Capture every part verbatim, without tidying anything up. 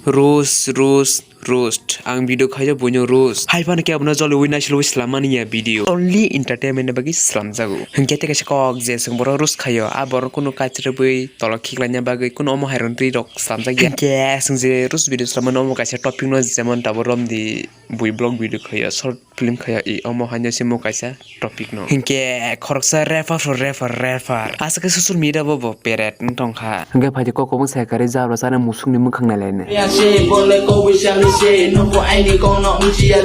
Roast, roast, roast. Ang video khaio buino roast. Hai phano khe abono joliui naisiliui slamani ya video. Only entertainment ni bagwi slamjago. Hinkhe tei kaisa kok je chwng borok roast khaio, a borok kunu kaichirwbwi tolo khiklaina bagwi kunu omo hai rok twi rok slamjak ya. Hinkhe chwng je roast video slamani omo kaisa topic no jemon tabuk romdi bui vlog video khaio, short film khaio, i omo haino se mo kaisa topic no. Hinkhe khoroksa rapper for rapper, rapper. Aswk khe social media bo bo peret wng tongkha. Hinkhe phaidi kok kwbang sai karwi jabra chana musukni mwkhang nailainai.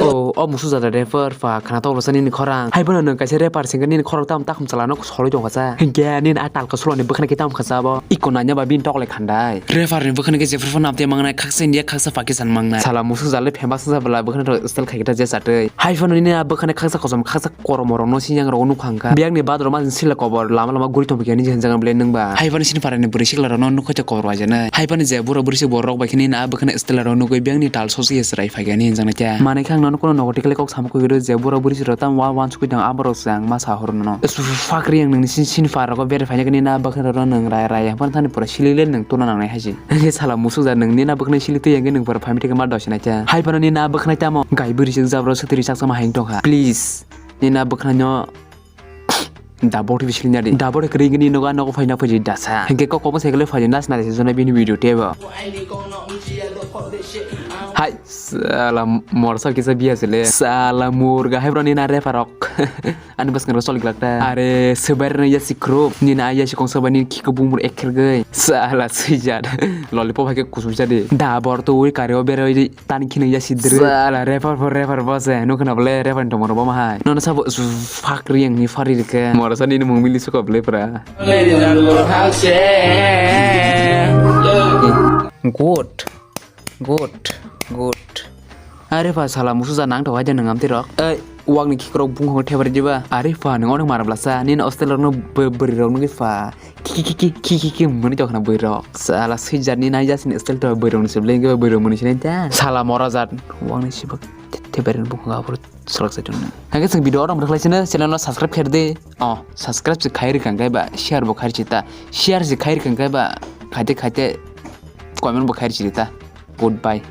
O, o musuk jada rapper pha khna toklo sa nini khorang. Hai bono nwng kaisa rapper singkhe nini khorok tamo takhum chalano soloi tongkha sa. Hinkhe nini a talka sulani bwkhani khe tamo kha sa bo. Iko nanya ba bini toklai khandai. Rapper ni bwkhani khe jephru phano amtwi mangnai, khaksa India, khaksa Pakistan mangnai. Sala musuk jale famous wngsa bwla bwkhani rok style khai khe ta je chatwi. Hai phano nini a bwkhani khaksa kosom khaksa kormo rokno sinjang rokno nukha wngkha. Biyangni badroma sila kobor lama lama guri tongpikha nini hinjang bwle nwngba. Hai phano sini parani bwrwi sikla rokno nukhai ta kobor waijaknai. Hai phano je bura bwrwi se borok bai khe nini a bwkhani style rok nugwi biyangni tal sosi ya chwrai phaikha nini hinjaknai khe. Manwi khe ang nono kono nogo tikle kok samukhe rw je bura bwrwi se rok tamo wa wansukwi tong aborok se ang ma sa horo nono. Fakri ang nini sin sin par rogo bere phaina khe nini a bwkhani rokno nwng rai rai phano thani pura silile nwng tuna nangnai hai se. Hwnkhe sala musuk ja nwng nini a bwkhani sili twi hwnkhe nwng pura phaimithikhe ma dosinai khe. Hai phano nini a bwkhani tamo gai bwrwi se jabra swtwi sak sama hai wng tongkha. Please nini a bwkhani no dabor twi silina di. Dabor kwrwi hwnkhe nini nogo a nogo phaina phaidi dasa. Hwnkhe kok kobo cycle phaidi nas nari se jona bini video tebo. Hai sala morsa kisa biya sile. Sala murga hai bro nini a rapper rok. Ani bwskango choli glak ta. Are, swbai rwna yasi khrub. Nini a yasi kongsa bai nini khiko bumur ekher gwi. Sala swijak. Lollipop hai khe kusum sa di. Da bor to ui kari o beroi di. Tani khini yasi dre. Sala rapper for rapper bo se. Nukho na bole rapper ni tongmung rok bo ma hai. Nono sabo s-, fak riyang ni fari rikhe. Mora sa nini mung mili suka bole pra. Good. Good, good. Are pha sala musu ja nang thok hai de nang amtwi rok. Ei, wak ni khikrok bungkho thebar diba. Are pha nang onek mara blasa. Nini hostel rok no bwrwi rok nugwi pha. Ki ki ki ki ki ki ki mani tokna bwrwi rok. Sala swijak ni nai jasini hostel to bwrwi rok ni se bleng bwrwi rok mani sinai ta. Sala mora jat. Wak ni sibak thebar ni bungkho abro. Salak sai tongna. Hake chwng video orang berkhlai sini channel no subscribe khair de. Oh, subscribe se khair kang kai ba, share bo khair chita. Share se khair kang kai ba, khaite khaite comment bo khair chita. Goodbye.